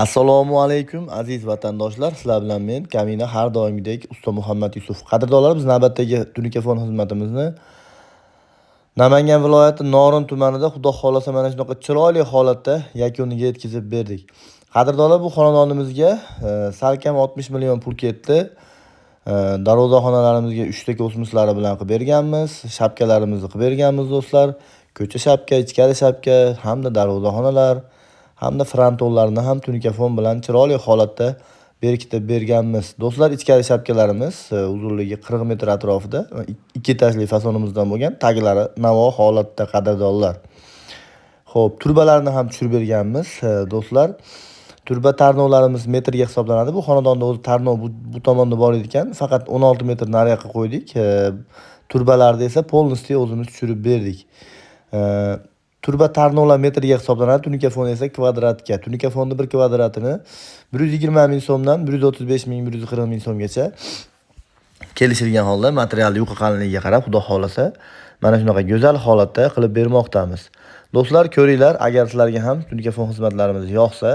Assalomu alaykum, aziz vatandoshlar. Sizlar bilan men, Kamina, har doimgidek usta Muhammad Yusuf. Qadrdonlar, biz navbatdagi tunikafon xizmatimizni Namangan viloyati Norin tumanida, Xudo xolasa, mana shunaqa chiroyli holatda yakuniga yetkazib berdik. Qadrdonlar, bu xonadonimizga salkam 60 million pul ketdi. Darvozaxonalarimizga 3 ta kosmoslari bilan qilib berganmiz, shapkalarimizni qilib berganmiz, do'stlar. Ko'cha shapka, ichkari shapka hamda darvozaxonalar hamda frontonlarni ham tunikafon bilan chiroyli holatda berkitib berganmiz. Do'stlar, ichkari shapkalarimiz uzunligi 40 metr atrofida, ikki etajli fasonimizdan bo'lgan, taglari navo holatda, qadrdonlar. Xo'p, turbalarni ham tushirib berganmiz, do'stlar. Turba tarnovlarimiz metrga hisoblanadi. Bu xonadonda o'zi tarnov bu tomonda bor ekan, faqat 16 metr nariyoqqa qo'ydik. Turbalarni esa полностью o'zimiz tushirib berdik. Turba tarnovlar metrga hisoblanadi, tunikafon esa kvadratga. Tunikafonni bir kvadratini 120 ming so'mdan 135 ming, 140 ming so'mgacha kelishilgan holda, material yuqa qalinligiga qarab, Xudo xolasa, mana shunaqa go'zal holatda qilib bermoqdamiz. Do'stlar, ko'ringlar, agar sizlarga ham tunikafon xizmatlarimiz yoqsa,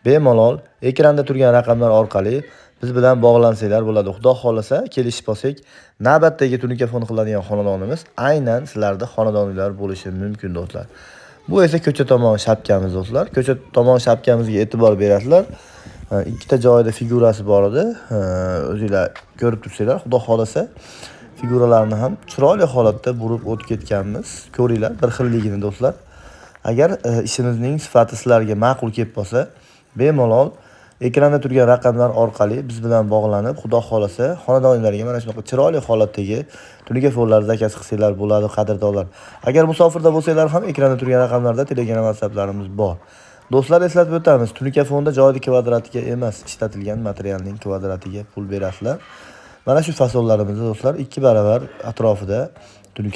bemalol ekranda turgan raqamlar orqali biz bilan bog'lansanglar bo'ladi. Xudo xolasa, kelishib olsak, navbatdagi tunikafon qiladigan xonadonimiz aynan sizlarda xonadonlar bo'lishi mumkin, do'stlar. Bu esa ko'cha tomon shapkamiz, do'stlar. Ko'cha tomon shapkamizga e'tibor berasizlar. Ikkita joyida figurasi bor edi. O'zinglar ko'rib tursanglar, Xudo xolasa, figuralarni ham chiroyli holatda burib o'tib ketganmiz. Ko'ringlar bir xilligini, do'stlar. Agar ishimizning sifati sizlarga ma'qul kelib qolsa, bemalol ekranda turgan raqamlar orqali biz bilan bog'lanib, Xudo xolasa, xonadonlarga mana shunaqa chiroyli holatdagi tunikafonlar zakaz qilsanglar bo'ladi, qadrdonlar. Agar musofirda bo'lsanglar ham ekranda turgan raqamlarda Telegram, WhatsApplarimiz bor. Do'stlar, eslatib o'tamiz, tunikafonda joyida kvadratiga emas, ishlatilgan materialning kvadratiga pul berasizlar. Mana shu fasonlarimizni, do'stlar, 2 baravar atrofida